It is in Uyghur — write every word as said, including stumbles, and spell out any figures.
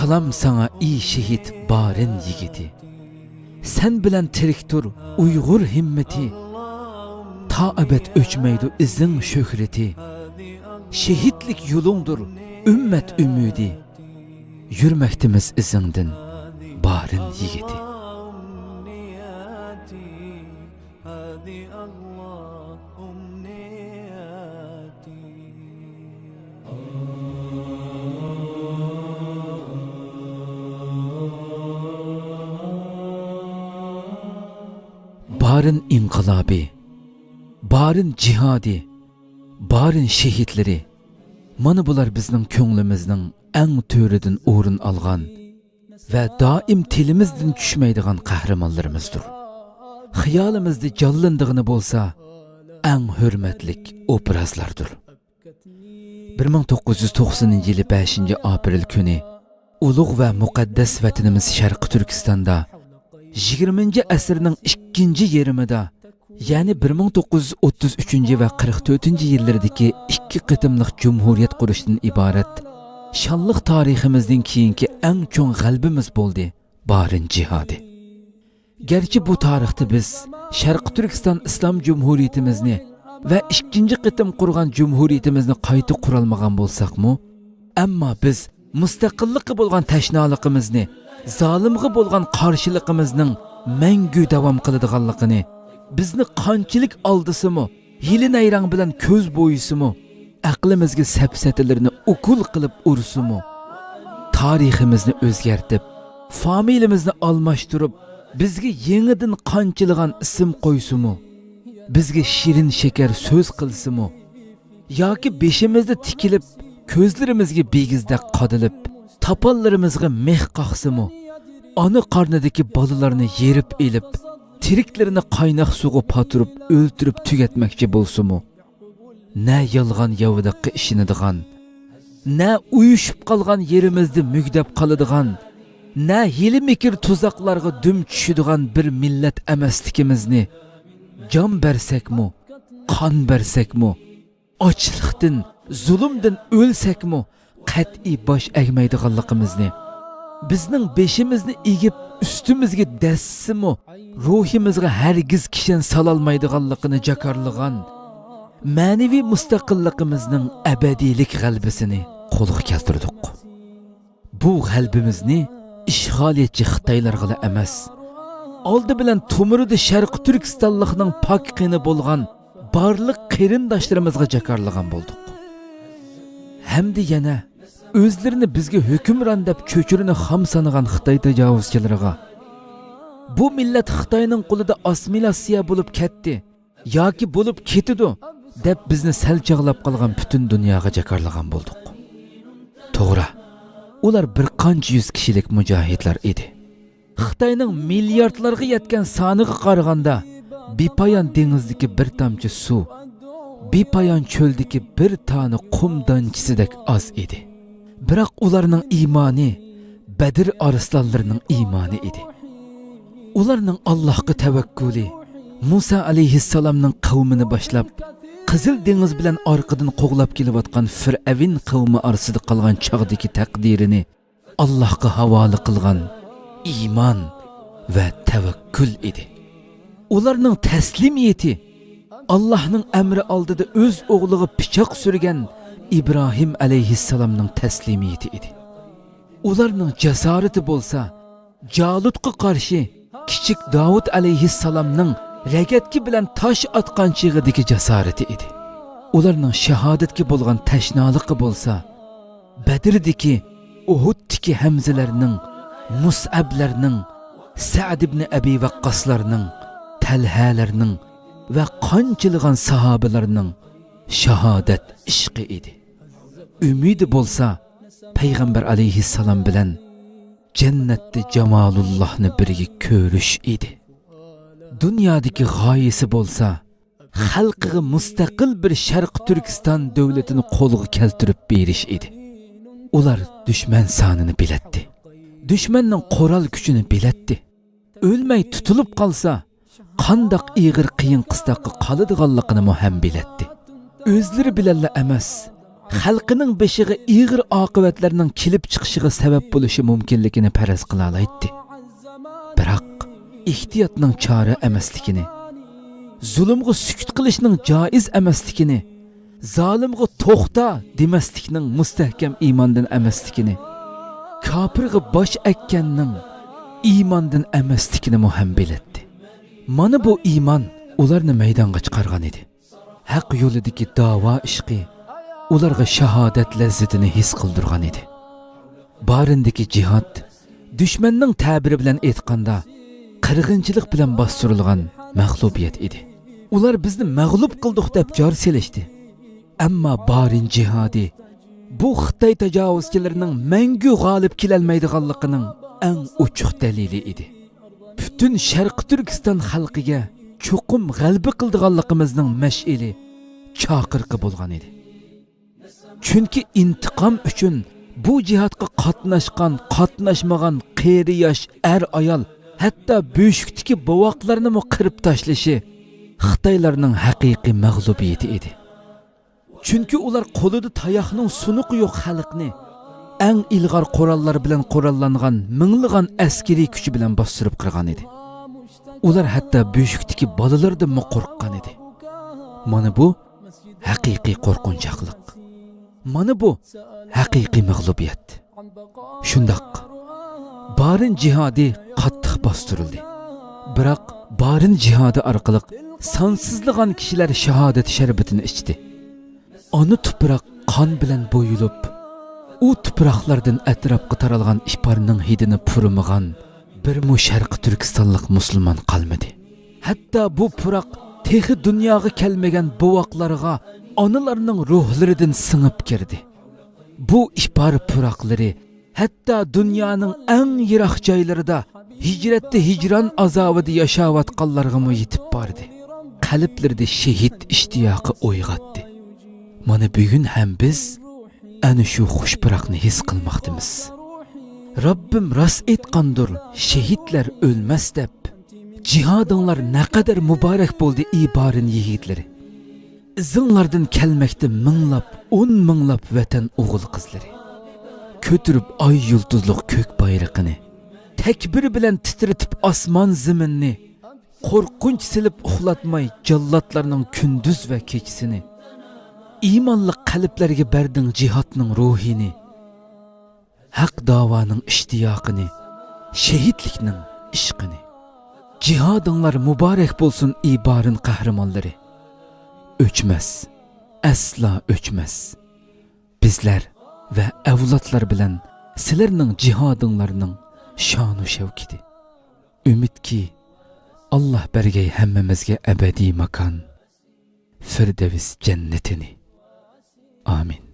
سالام ساڭا ئى شېھىت بارىن يىگىتى. سەن بىلەن تىرىكتۇر ئۇيغۇر ھىممىتى. تا ئەبەد ئۆچمەيدۇ ئىزىڭ شۆھرىتى. شېھىتلىك يولۇڭدۇر ئۈممەت ئۈمىدى. يۈرمەكتىمىز ئىزىڭدىن بارىن يىگىتى. بارىن ئىنقىلابى، بارىن جىھادى، بارىن شېھىتلىرى، مانا بۇلار بىزنىڭ كۆڭلىمىزنىڭ ئەڭ تۆرىدىن ئورۇن ئالغان ۋە دائىم تىلىمىزدىن چۈشمەيدىغان قەھرىمانلىرىمىزدۇر. خىيالىمىزدا جانلىنىدىغىنى بولسا ئەڭ ھۆرمەتلىك ئوبرازلاردۇر. بىر مىڭ توققۇز يۈز توقسىنىنچى يىلى بەشىنچى ئاپرېل كۈنى ئۇلۇغ ۋە مۇقەددەس ۋەتىنىمىز شەرقىي تۈركىستاندا يىگىرمىنچى ئەسىرنىڭ ئىككىنچى يېرىمىدا، يەنى بىر مىڭ توققۇز يۈز ئوتتۇز ئۈچىنچى ۋە قىرىق تۆتىنچى يىللىرىدىكى ئىككى قېتىملىق جۇمھۇرىيەت قۇرۇشتىن ئىبارەت شانلىق تارىخىمىزدىن كېيىنكى ئەڭ چوڭ غەلىبىمىز بولدى، بارىن جىھادى. گەرچە بۇ تارىختا بىز شەرقىي تۈركىستان ئىسلام جۇمھۇرىيىتىمىزنى ۋە ئىككىنچى قېتىم قۇرغان جۇمھۇرىيىتىمىزنى قايتا قۇرالمىغان بولساقمۇ، ئەمما بىز مۇستەقىللىققا بولغان تەشنالىقىمىزنى، زالىمغا بولغان قارشىلىقىمىزنىڭ مەڭگۈ داۋام قىلىدىغانلىقىنى، بىزنى قانچىلىك ئالدىسىمۇ، ھىيلە-نەيرەڭ بىلەن كۆز بويىسىمۇ، ئەقلىمىزگە سەپسەتىلىرىنى ئوكۇل قىلىپ ئۇرسىمۇ، تارىخىمىزنى ئۆزگەرتىپ، فامىلىمىزنى ئالماشتۇرۇپ، بىزگە يېڭىدىن قانچىلىغان ئىسىم قويسىمۇ، بىزگە شېرىن شېكەر سۆز قىلسىمۇ، ياكى بېشىمىزدا تىكىلىپ، كۆزلىرىمىزگە بىگىزدەك قادىلىپ، تاپانلىرىمىزغا مىخ قاقسىمۇ، ئانا قارنىدىكى بالىلارنى يېرىپ ئېلىپ، تىرىكلىرىنى قايناق سۇغا پاتۇرۇپ ئۆلتۈرۈپ تۈگەتمەكچى بولسىمۇ، نە يالغان ياۋىداققا ئىشىنىدىغان، نە ئۇيۇشۇپ قالغان يېرىمىزدە مۈگدەپ قالىدىغان، نە ھىيلە-مىكىر تۇزاقلارغا دۈم چۈشىدىغان بىر مىللەت ئەمەسلىكىمىزنى، جان بەرسەكمۇ، قان بەرسەكمۇ، ئاچلىقتىن، زۇلۇمدىن ئۆلسەكمۇ، قەتئىي باش ئەگمەيدىغانلىقىمىزنى، بىزنىڭ بېشىمىزنى ئېگىپ، ئۈستىمىزگە دەسسىمۇ، روھىمىزغا ھەرگىز كىشەن سالالمايدىغانلىقىنى جاكارلىغان، مەنىۋى مۇستەقىللىقىمىزنىڭ ئەبەدىيلىك غەلىبىسىنى قولغا كەلتۈردۇق. بۇ غەلىبىمىزنى ئىشغالىيەتچى خىتايلارغىلا ئەمەس، ئالدى بىلەن تومۇرىدا شەرقىي تۈركىستانلىقنىڭ پاك قېنى بولغان بارلىق قېرىنداشلىرىمىزغا جاكارلىغان بولدۇق. ھەمدە يەنە ئۆزلىرىنى بىزگە ھۆكۈمران دەپ چۆچۈرىنى خام سانىغان خىتاي تاجاۋۇزچىلىرىغا، بۇ مىللەت خىتاينىڭ قولىدا ئاسسىمىلياتسىيە بولۇپ كەتتى ياكى بولۇپ كېتىدۇ دەپ بىزنى سەل چاغلاپ قالغان پۈتۈن دۇنياغا جاكارلىغان بولدۇق. توغرا، ئۇلار بىر قانچە يۈز كىشىلىك مۇجاھىدلار ئىدى. خىتاينىڭ مىلياردلارغا يەتكەن سانىغا قارىغاندا، بىپايان دېڭىزدىكى بىر تامچە سۇ، بىپايان چۆلدىكى بىر تانە قۇم دانچىسىدەك ئاز ئىدى. بىراق ئۇلارنىڭ ئىمانى بەدر ئارسلانلىرىنىڭ ئىمانى ئىدى. ئۇلارنىڭ ئاللاھقا تەۋەككۈلى مۇسا ئەلەيھىسسالامنىڭ قەۋمىنى باشلاپ، قىزىل دېڭىز بىلەن ئارقىدىن قوغلاپ كېلىۋاتقان فىرئەۋن قەۋمى ئارىسىدا قالغان چاغدىكى تەقدىرىنى ئاللاھقا ھاۋالە قىلغان ئىمان ۋە تەۋەككۈل ئىدى. ئۇلارنىڭ تەسلىمىيىتى ئاللاھنىڭ ئەمرى ئالدىدا ئۆز ئوغلىغا پىچاق سۈرگەن ئىبراھىم ئەلەيھىسسالامنىڭ تەسلىمىيىتى ئىدى. ئۇلارنىڭ جاسارىتى بولسا جالۇتقا قارشى كىچىك داۋۇت ئەلەيھىسسالامنىڭ رەگەتكە بىلەن تاش ئاتقان چېغىدىكى جاسارىتى ئىدى. ئۇلارنىڭ شاھادەتكە بولغان تەشنالىقى بولسا بەدردىكى، ئۇھۇدتىكى ھەمزىلەرنىڭ، مۇسئەبلەرنىڭ، سەئد ئىبنى ئەبى ۋەققاسلارنىڭ، تەلھەلەرنىڭ ۋە قانچىلىغان ساھابىلەرنىڭ شاھادەت ئىشقى ئىدى. ئۈمىدى بولسا پەيغەمبەر ئەلەيھىسسالام بىلەن جەننەتتە جامالۇللاھنى بىرگە كۆرۈش ئىدى. دۇنيادىكى غايىسى بولسا خەلقىگە مۇستەقىل بىر شەرقىي تۈركىستان دۆلىتىنى قولغا كەلتۈرۈپ بېرىش ئىدى. ئۇلار دۈشمەن سانىنى بىلەتتى. دۈشمەننىڭ قورال كۈچىنى بىلەتتى. ئۆلمەي تۇتۇلۇپ قالسا، قانداق ئېغىر قىيىن قىستاققا قالىدىغانلىقىنىمۇ ھەم بىلەتتى. ئۆزلىرى بىلەنلا ئەمەس، خەلقىنىڭ بېشىغا ئېغىر ئاقىۋەتلەرنىڭ كېلىپ چىقىشىغا سەۋەب بولۇشى مۇمكىنلىكىنى پەرەز قىلالايتتى. بىراق، ئېھتىياتنىڭ چارە ئەمەسلىكىنى، زۇلۇمغا سۈكۈت قىلىشنىڭ جائىز ئەمەسلىكىنى، زالىمغا توختا دېمەسلىكنىڭ مۇستەھكەم ئىماندىن ئەمەسلىكىنى، كاپىرغا باش ئەگكەننىڭ ئىماندىن ئەمەسلىكىنىمۇ ھەم بىلەتتى. مانا بۇ ئىمان ئۇلارنى مەيدانغا چىقارغان ئىدى. ھەق يولىدىكى داۋا ئىشقى ئۇلارغا شاھادەت لەززىتىنى ھېس قىلدۇرغان ئىدى. بارىندىكى جىھاد، دۈشمەننىڭ تەبىرى بىلەن ئېيتقاندا، قىرغىنچىلىق بىلەن باستۇرۇلغان مەغلۇبىيەت ئىدى. ئۇلار بىزنى مەغلۇپ قىلدۇق دەپ جار سېلىشتى. ئەمما بارىن جىھادى بۇ خىتاي تاجاۋۇزچىلىرىنىڭ مەڭگۈ غالىب كېلەلمەيدىغانلىقىنىڭ ئەڭ ئوچۇق دەلىلى ئىدى. پۈتۈن شەرقىي تۈركىستان خەلقىگە چوقۇم غەلىبە قىلىدىغانلىقىمىزنىڭ مەشئىلى، چاقىرىقى بولغان ئىدى. چۈنكى ئىنتىقام ئۈچۈن بۇ جىھادقا قاتناشقان، قاتناشمىغان قېرى-ياش، ئەر-ئايال، ھەتتا بۆشۈكتىكى بوۋاقلارنىمۇ قىرىپ تاشلىشى خىتايلارنىڭ ھەقىقىي مەغلۇبىيىتى ئىدى. چۈنكى ئۇلار قولىدا تاياقنىڭ سۇنۇقى يوق خەلقنى ئەڭ ئىلغار قوراللار بىلەن قوراللانغان مىڭلىغان ئەسكىرىي كۈچى بىلەن باستۇرۇپ قىرغان ئىدى. ئۇلار ھەتتا بۆشۈكتىكى بالىلاردىنمۇ قورققان ئىدى. مانا بۇ ھەقىقىي قورقۇنچاقلىق. مانا بۇ ھەقىقىي مەغلۇبىيەت. شۇنداق، بارىن جىھادى قاتتىق باستۇرۇلدى. بىراق، بارىن جىھادى ئارقىلىق سانسىزلىغان كىشىلەر شاھادەت شەربىتىنى ئىچتى. ئانا تۇپراق قان بىلەن بويىلىپ، ئۇ تۇپراقلاردىن ئەتراپقا تارالغان ئىپارنىڭ ھىدىنى پۇرىمىغان بىرمۇ شەرقىي تۈركىستانلىق مۇسۇلمان قالمىدى. ھەتتا بۇ پۇراق تېخى دۇنياغا كەلمىگەن بوۋاقلارغا ئانىلارنىڭ روھلىرىدىن سىڭىپ كىردى. بۇ ئىپار پۇراقلىرى ھەتتا دۇنيانىڭ ئەڭ يىراق جايلىرىدا ھىجرەتتە ھىجران ئازابىدا ياشاۋاتقانلارغىمۇ يېتىپ باردى. قەلبلىرىدە شېھىت ئىشتىياقى ئويغاتتى. مانا بۈگۈن ھەم بىز ئەنە شۇ خۇش پۇراقنى ھېس قىلماقتىمىز. رەببىم راست ئېيتقاندۇر، شېھىتلەر ئۆلمەس دەپ. جىھادىڭلار نەقەدەر مۇبارەك بولدى، ئى بارىن يىگىتلىرى. ئىزىڭلاردىن كەلمەكتە مىڭلاپ، ئون مىڭلاپ ۋەتەن ئوغۇل-قىزلىرى. كۆتۈرۈپ ئاي يۇلتۇزلۇق كۆك بايرىقىنى، تەكبىر بىلەن تىترىتىپ ئاسمان-زېمىننى، قورقۇنچ سېلىپ ئۇخلاتماي جاللاتلارنىڭ كۈندۈز ۋە كېچىسىنى. ئىمانلىق قەلبلەرگە بەردىڭ جىھادنىڭ روھىنى. ھەق داۋانىڭ ئىشتىياقىنى، شېھىتلىكنىڭ ئىشقىنى. جىھادىڭلار مۇبارەك بولسۇن، ئى بارىن قەھرىمانلىرى! ئۆچمەس، ئەسلا ئۆچمەس. بىزلەر ۋە ئەۋلادلار بىلەن سىلەرنىڭ جىھادىڭلارنىڭ شانۇ شەۋكىتى. ئۈمىدكى، ئاللا بەرگەي ھەممىمىزگە ئەبەدىي ماكان، فىردەۋس جەننىتىنى. ئامىن.